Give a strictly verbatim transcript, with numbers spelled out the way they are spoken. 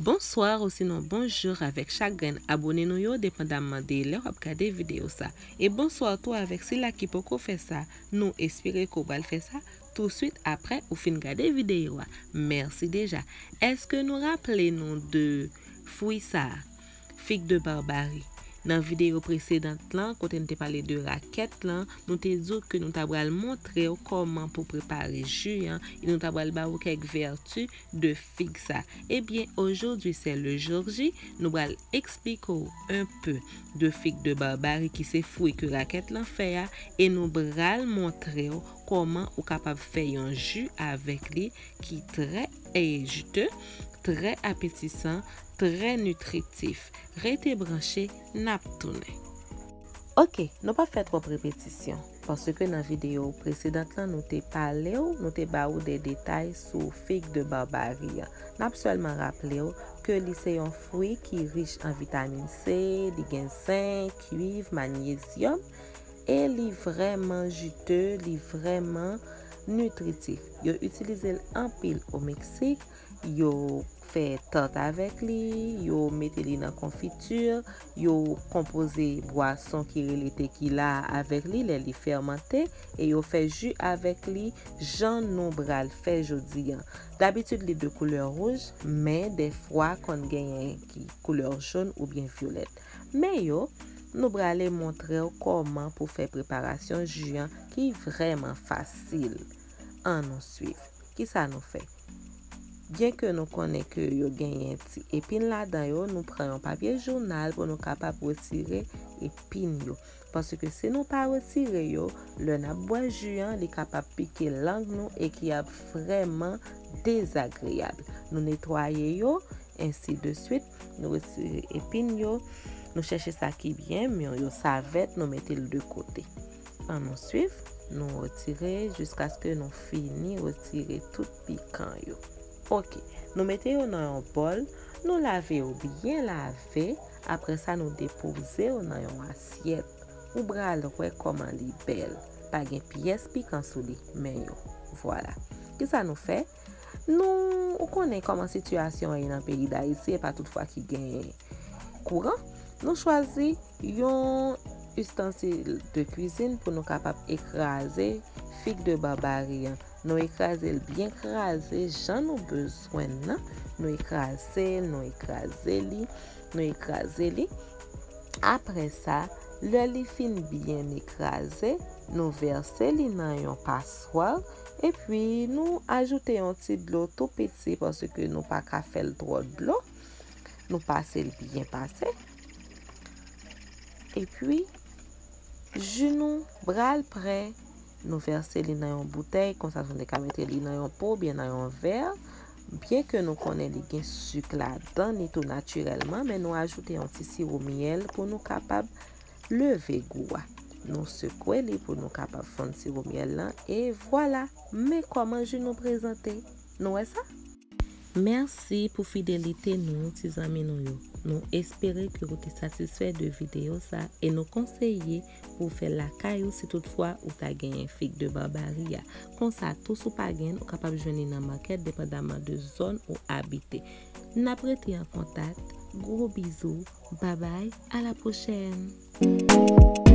Bonswa osinon bonjou avèk chak grenn abone nou yo, depandamman de lè w ap gade videyo sa. E bonswa tou avèk sila ki poko fè sa, nou espere ke w pral fè sa touswit apre ou fin gade videyo a. Mèsi deja. Èske nou raple nou de fwi sa a? Fig de Barbari. Nan videyo presedan lan, kote n te pale de rakèt lan, nou te di w ke nou ta pral montre w kòman pou prepare ji an, e nou ta pral ba w kèk vèti de fig sa. Ebyen, aujourd'hui c'est le jour J, nou pral eksplike w un peu de fig de Barbari ki se fwi ke rakèt lan fè a, e nou pral montre w kòman ou kapab fè yon ji avèk li ki trè, e, jite, trè apetisan, trè nitritif. Rete branche, n ap tounen. Oke, nou p ap fè twòp repetisyon, paske nan videyo presedan lan nou te pale w, nou te ba ou de detay sou fig de Barbari an. N ap sèlman raple w ke li se yon fwi ki rich an vitamin C, li gen zenk, kwiv, manyezyòm, e li vrèman jite, li vrèman nitritif. Yo itilize l anpil o Meksik, yo fè tat avèk li, yo mete li nan konfiti, yo konpoze bwason ki rele tekila avèk li lè li fèmante, e yo fè ji avèk li jan nou pral fè jodi an. Dabitid li de koulè wouj, men dèfwa konn genyen ki koulè jòn oubyen vyolèt. Men yo, nou prale montre w kòman pou fè preparasyon ji an ki vrèman fasil. Ann nou swiv. Kisa nou fè? Byenke nou konnen ke yo genyen ti epin ladan yo, nou pran yon papye jounal pou nou kapab retire epin yo. Paske si nou pa retire yo, lè n ap bwè ji an, li kapab pike lang nou e ki ap vrèman dezagreyab. Nou netwaye yo, ensi de swit. Nou retire epin yo. Nou chèche sa ki byen, men yo savèt, nou mete l de kote. Ann nou swiv, nou retire jiskaske nou fini retire tout pikan yo. Oke, nou mete yo nan yon bòl, nou lave yo byen lave, apre sa nou depoze yo nan yon asyèt. Ou pral wè kòman li bèl. Pa gen pyès pikan sou li, men yo. Vwala. Kisa nou fè? Nou, ou konnen kòman sitiyasyon an ye nan peyi Dayiti, e pa tout fwa ki gen kouran. Nou chwazi yon istansil de kwizin pou nou kapab ekraze fig de Barbari an. Nou ekraze l byen kraze, jan nou bezwen l nan. Nou ekraze l, nou ekraze li, nou ekraze li. Apre sa, lè li fin byen ekraze, nou vèse li nan yon paswa, epi nou ajoute yon ti dlo tou piti, paske nou pa ka fè l twò dlo. Nou pase l byen pase. Epi, ji nou pral prè. Nou vèse li nan yon boutèy, konsa nou te ka mete li nan yon po oubyen nan yon vè. Byenke nou konnen li gen sik ladan li tou natirèlman, men nou ajoute yon ti siwo myèl pou nou kapab leve gou a. Nou sekwe li pou nou kapab fonn siwo myèl lan, e vwala, men kòman ji nou prezante. Nou wè sa? Mèsi pou fidelite nou, ti zanmi nou yo. Nou espere ke ou te satisfè de videyo sa e nou konseye pou w fè lakay ou si toutfwa ou ta genyen fig de Barbari a. Konsa tou, si w pa gen, ou kapab jwenn li nan makèt, depandamman de zòn ou abite. N ap rete an kontak. Gwo bizou. Babay. A la pwochèn.